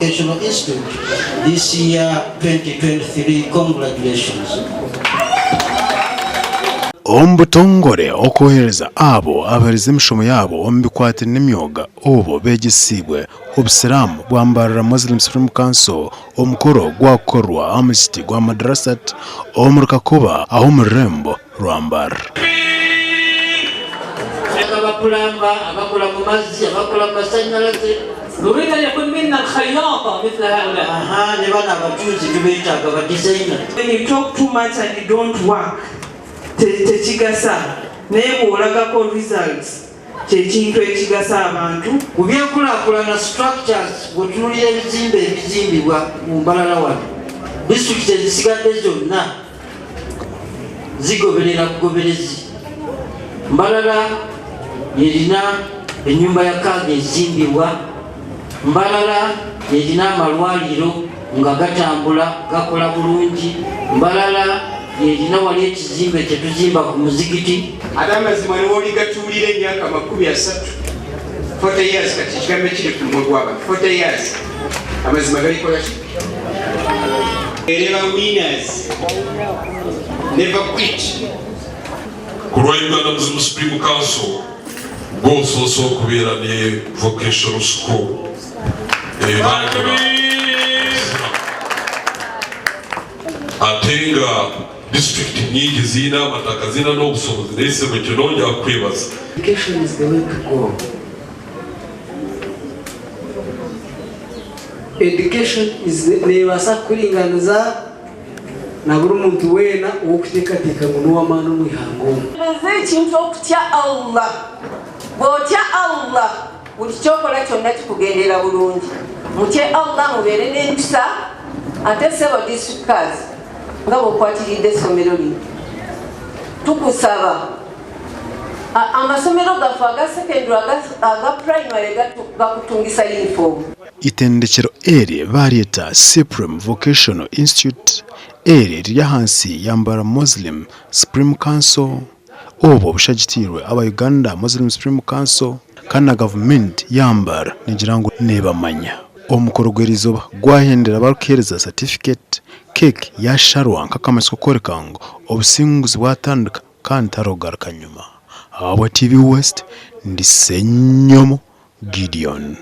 Vocational Institute this year 2023 congratulations. Omu butongore okwohereza abo abaherize emishomo yaabo omu bikwatiraine n'emyoga obwo beegyesiibwe Obusiraamu bwa Mbarara Muslim Supreme Council omukoro gwakukorwa aha muzigiti gwa Madrasat omuri Kakoba aho omu rurembo rwa Mbarara. Abapulamba, abakola mu mazzi, abakola mu masanyalaze. Nuriid an yakun minna alkhayyata mithla haula. Ahaa ne bano abacuuzi tubeetaaga, ba designer. When you talk too much and you don't work tekigasa naye bwolagako results kyekintu ekigasa abantu. Mu by'enkulaakulana, structures, bw'otunuulira ebizimbe ebizimbibwa mu Mbarara wano, disitulikiti ezisigadde zonna zigoberera bugoberezi. Mbarara y'erina ennyumba ya kaaga ezimbibwa, Mbarara y'erina amalwaliro nga gatambula gakola bulungi, Mbarara y'erina wali ekizimbe kye tuzimba ku muzigiti. Ate amazima new'oligatuulira emyaka 30, 40 years, kati ekigambo ekiri ku mumwa gw'abantu, 40 years, amazima galikola ki? Ereba winners never quit. Ku lwa Uganda Muslim Supreme Council gw'osoose okubeera ne vocational school ebangira ate nga disitulikiti nyingi zirina amataka zirina n'obusobozi naye sebo kino nja kukwebaza. Education is the way to go. Education is the, neebaasa kukuringaniza na buri muntu weena ow'okuteekateeka ngu n'ow'amaani omu ihanga omu. Nze ekintu okutya Allah, bw'otya Allah buli ky'okola kyonna kikugendera bulungi. Mutye Allah mubeere n'empisa ate ssebo district nga bw'okwatiridde essomero lino tukusaba amasomero gaffe aga secondary aga primary gakutungisa uniform. Itendekyero eri baaryeta Supreme Vocational Institute eri riri ahansi ya Mbarara Muslim Supreme Council obwo bushagitiirwe aba Uganda Muslim Supreme Council kandi na gavumenti ya Mbarara negira ngu nebamanya. Omukoro gw'erizooba gwahendera barikuheereza certificate, cake yasharwa nk'akamanyiso k'okworeka ngu obusinguzi bwatandika kandi tihariho kugaruka nyima. Ahabwa TV West, ndi Ssenyomo Gideon.